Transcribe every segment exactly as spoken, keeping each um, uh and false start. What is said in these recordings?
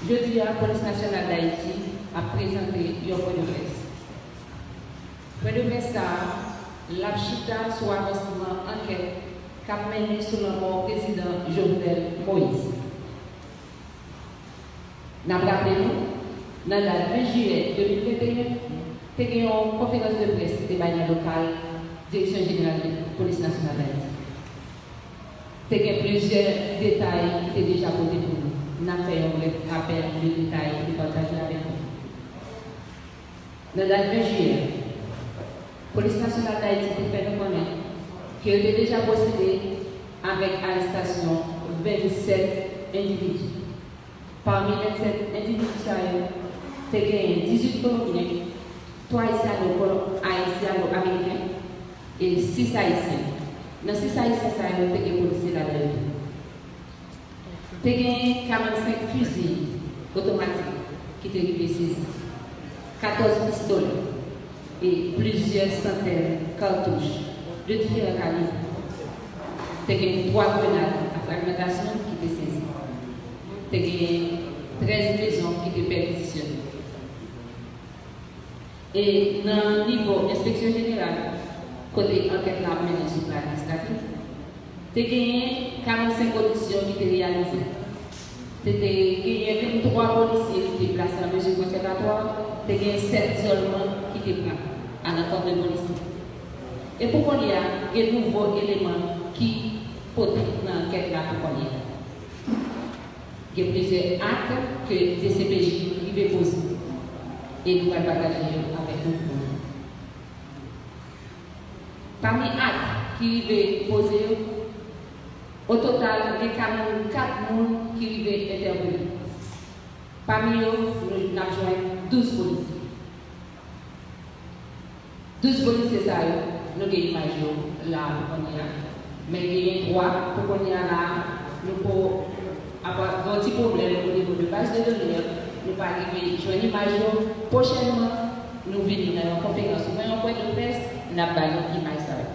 Jodi a, Polis Nasyonal d Ayiti ap prezante yon pwen de près. Pwen de près sa a, l ap chita sou avansman ankèt k ap mennen sou lanmò Prezidan Jovenel Moïse. N ap raple nou, nan dat ven jiyè de mil venteyen, te gen yon konferans de près ki te bay nan lokal Direksyon Jeneral de Polis Nasyonal d Ayiti. Te gen plizyè detay ki te deja pote pou nou. N ap fè yon brèf rapèl de detay ki te pataje avèk nou. Nan dat ven jiyè, Polis Nasyonal d Ayiti te fè nou konnen ke yo te deja pwosede avèk arestasyon vennsèt endividi. Pami vennsèt endividi sa yo, te genyen dizuit Kolonbyen, twa Ayisyano-Kolon-, Ayisyano-Ameriken e sis Ayisyen. Nan sis Ayisyen sa yo, te gen polisye ladan yo tou. Te genyen karannsenk fizi otomatik ki te rive sezi, katòz pistolè e plizyè santèn katouch de diferan kalib. Te gen twa grenad a fragmantasyon ki te sezi. Te gen trèz mezon ki te pèkizisyone. E nan nivo enspeksyon jeneral, kote ankèt la ap mennen sou plan administratif, te genyen karannsenk odisyon ki te reyalize. Te, te genyen venntwa polisye ki te plase an mezi konsèvatwa, te genyen sèt izòlman ki te pran alakont de polisye. E pou kounye a, gen nouvo eleman ki pote nan ankèt la pou kounye a. Gen plizyè ak ke D C P J rive poze, e nou pral pataje yo avèk nou. Pami ak ki rive poze yo, o total, gen karannkat moun ki rive entèpele. Pami yo, nou, n ap jwenn douz polisye. Douz polisye sa yo, nou gen imaj yo la a pou kounye a. Men genyen twa pou kounye a la a, nou po, apa, gen yon ti pwoblèm o nivo de baz de done an, nou pa rive jwenn imaj yo. Pwochènman, nou vini nan yon konferans oubyen yon pwen de près, n ap ba nou imaj sa yo.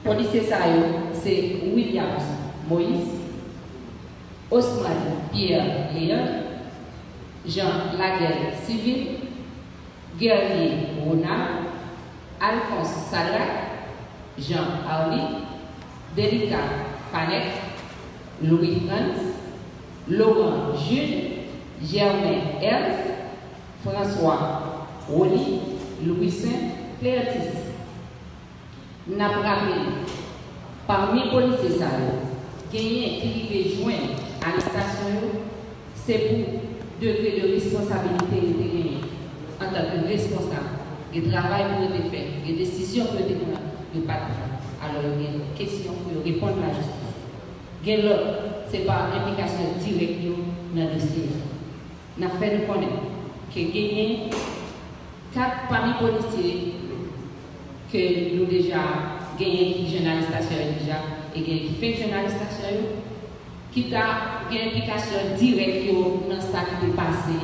Polisye sa yo, se Williams Moïse, Osman Pierre Léandre, Jean Laguerre Civil, Guerrier Ronald, Alphonse Sadrac, Jean Arly, Delica Fanec, Louis Frantz, Laurent Jude, Germain Ernst, François Rony, Louissaint Cléotis. N ap raple, pami polisye sa yo, genyen ki rive jwenn arestasyon yo, se pou degre de responsabilite yo te genyen antanke responsab, gen travay pou yo te fè, gen desizyon pou yo te pran, yo pa t pran. Alò, yo gen kesyon pou yo reponn lajistis. Gen lòt, se pa enplikasyon dirèk yo nan dosye a. N ap fè nou konnen ke genyen kat pami polisye ke nou deja genyen ki jwenn arestasyon yo deja, e genyen ki fenk jwenn arestasyon yo, ki ta gen enplikasyon dirèk yo nan sa ki te pase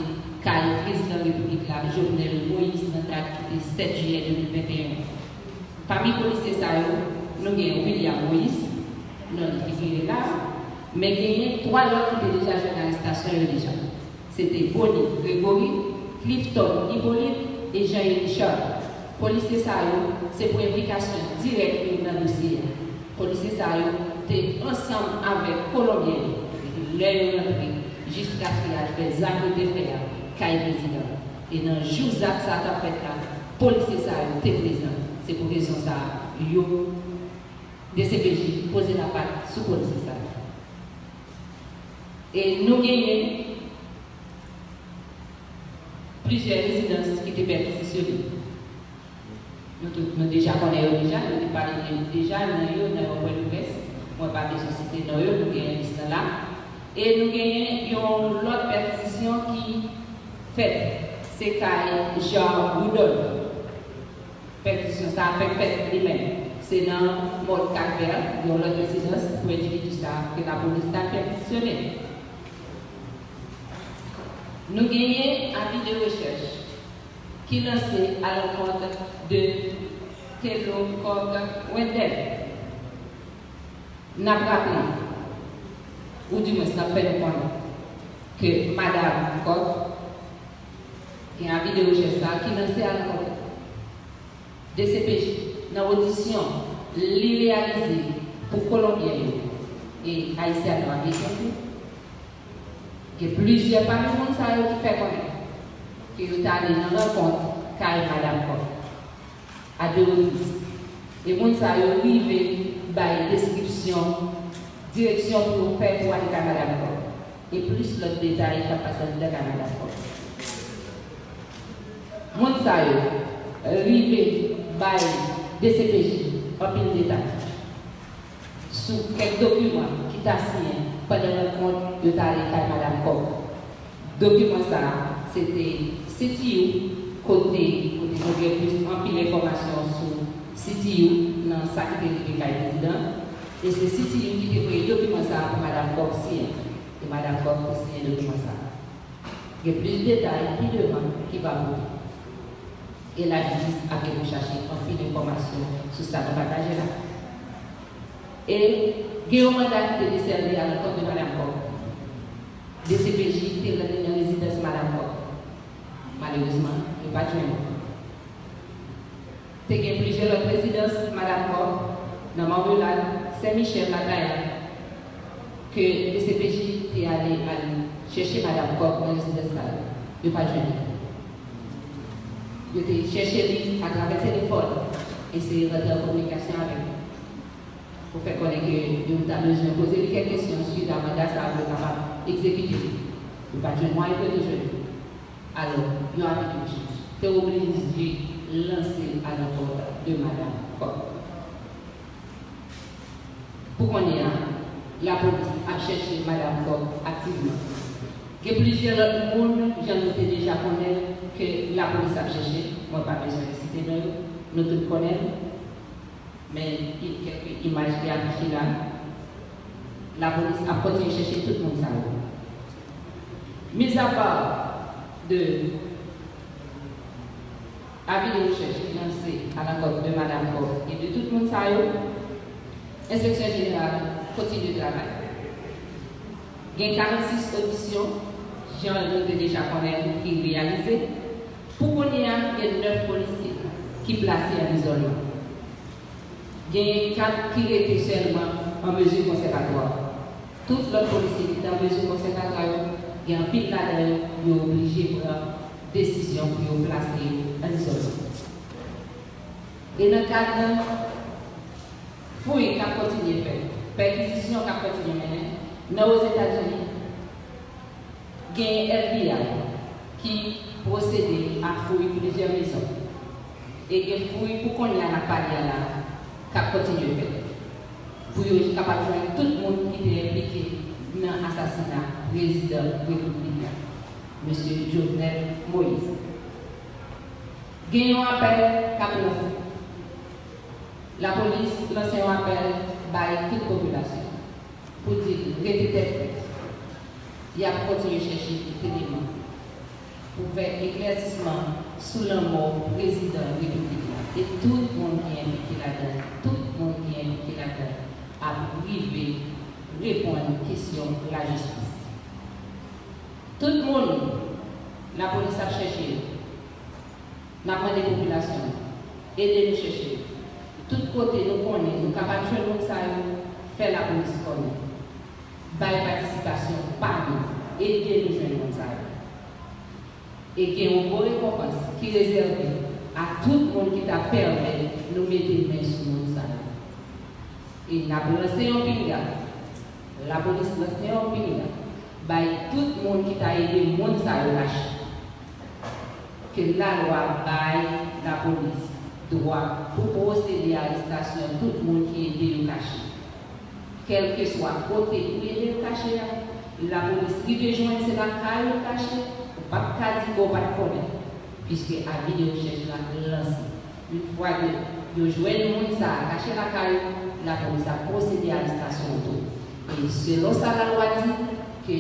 kay Prezidan Repiblik la, Jovenel Moïse, nan dat ki te sèt jiyè de mil venteyen. Pami polisye sa yo, nou gen William Moïse, non li figire la, men genyen twa lòt ki te deja jwenn arestasyon yo deja. Se te Bony Gregory, Clifton Hyppolite e Jean Richard. Polisye sa yo, se pou enplikasyon dirèk yo nan dosye a. Polisye sa yo te ansanm avèk Kolonbyen yo depi lè yo rantre jiskaske y al fè zak yo te fè a kay prezidan. E nan jou zak sa t ap fèt la, polisye sa yo te prezan. Se pou rezon sa a, yo, D C P J poze lapat sou polisye sa yo. E nou genyen plizyè rezidans ki te pèkizisyone. Nou tout, nou deja konnen yo deja, nou te pale de yo deja, nan yo, nan yon pwen de près. Mwen pa bezwen site non yo, nou genyen lis lan la. E nou genyen yon lòt pèkizisyon ki fèt, se kay Jean Woodon. Pèkizisyon sa a fèk fèt li menm. Se nan Mòd Kalvè, yon lòt rezidans pou endividi sa a ke lapolis ta pèkizisyone. Nou genyen avi de rechèch ki lanse alakont de Telo Kòk Wendèl. N ap raple, oudimwens n ap fè nou konnen, ke Madam Coq gen avi de rechèch sa a ki lanse a lankòt D C P J nan odisyon li reyalize pou Kolonbyen yo e Ayisyàn yo an Ayiti tou. Gen plizyè pami moun sa yo ki fè konnen ke yo t ale nan rankont kay Madam Coq a de repriz. E moun sa yo rive bay deskripsyon, direksyon pou yo fè pou ale kay Madam Coq. E plis lòt detay k ap pase anndan kay Madam Coq. Moun sa yo rive bay D C P J anpil detay sou kèk dokiman ki ta siyen pandan rankont yo t ale kay Madam Coq. Dokiman sa a, se te C T U, kote, kote nou gen plis anpil enfòmasyon sou C T U nan sa ki te rive kay prezidan. E se C T U ki te voye dokiman sa a pou Madam Coq siyen. E Madam Coq te siyen dokiman sa a. Gen plis detay pi devan ki va pote. E lajistis ap gen pou chache anpil enfòmasyon sou sa nou pataje la. E gen yon manda ki te desèvi a lankòt de Madam Coq. D C P J te rann li nan rezidans Madam Coq. Malerezman, yo pa t jwenn li. Te gen plizyè lòt rezidans Madam Coq nan Marmelade, Sen Michèl, Lataya, ke D C P J te ale al chèche Madam Coq nan rezidans sa yo. Yo pa t jwenn li. Yo te chèche li atravè telefòn, eseye rantre an kominikasyon avèk li pou fè konnen ke yo ta bezwen poze li kèk kesyon swit a manda sa a pou yo kapab egzekite li. Yo pa t jwenn mwayen pou yo te jwenn li. Alò, yon avi de rechèch te oblije lanse alankò de Madam Coq. Pou kounye a, lapolis ap chèche Madam Coq aktivman. Gen plizyè lòt moun, jan nou te deja konnen, ke lapolis ap chèche. Mwen pa bezwen site non yo, nou tout konnen l. Men, kèk imaj ki afiche la, lapolis ap kontinye chèche tout moun sa yo. Mizapa de avi de rechèch ki lanse alankòt de Madam Coq e de tout moun sa yo, Enspeksyon Jeneral kontinye travay. Gen karannsis odisyon, jan nou te deja konnen, ki reyalize. Pou kounye a, gen nèf polisye ki plase an izòlman. Genyen kat ki rete sèlman an mezi konsèvatwa. Tout lòt polisye ki te an mezi konsèvatwa yo, gen anpil ladan yo, yo oblije pran desizyon pou yo plase yo an izòlman. E nan kad fouy k ap kontinye fèt, pèkizisyon k ap kontinye mennen nan Ozetazini, gen F B I ki pwosede a fouy plizyè mezon. E gen fouy pou kounye a n ap pale a la k ap kontinye fèt. Pou yo kapab jwenn tout moun ki te enplike nan asasina prezidan repiblik la, mesye Jovenel Moïse. Gen yon apèl k ap lanse. Lapolis lanse yon apèl bay tout popilasyon pou di l rete tèt frèt. Y ap kontinye chèche tout eleman pou fè eklèsisman sou lanmò prezidan repiblik la. E tout moun ki enplike ladan l, tout moun ki enplike ladan l ap rive reponn kesyon lajistis. Tout moun lapolis ap chèche yo, n ap mande popilasyon an, ede nou chèche yo. Tout kote nou konnen nou kapab jwenn moun sa yo, fè lapolis konnen. Bay patisipasyon pa nou, ede nou jwenn moun sa yo. E gen yon gwo rekonpans ki rezève a tout moun ki ta pèmèt nou mete men sou moun sa yo. E n ap lanse yon pinga, lapolis lanse yon pinga bay tout moun ki ta ede moun sa yo lache. Ke lalwa bay lapolis dwa pou pwosede a arestasyon tout moun ki ede yo kache. Kèlkeswa kote pou ede yo kache a, lapolis rive jwenn se lakay yo kache, ou p ap ka di ke w pa t konnen, piske avi de rechèch la lanse. Yon fwa ke yo jwenn moun sa a kache lakay ou, lapolis ap pwosede arestasyon w tou. E selon sa lalwa di, ke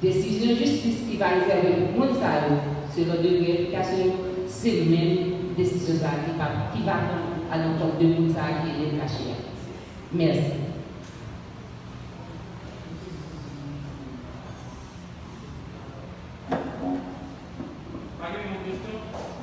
desizyon jistis ki va rezève pou moun sa yo, selon degre enplikasyon yo, se menm desizyon sa a ki va, ki va pran alankont de moun sa a ki ede l kache a. Mèsi. Gade yon kesyon.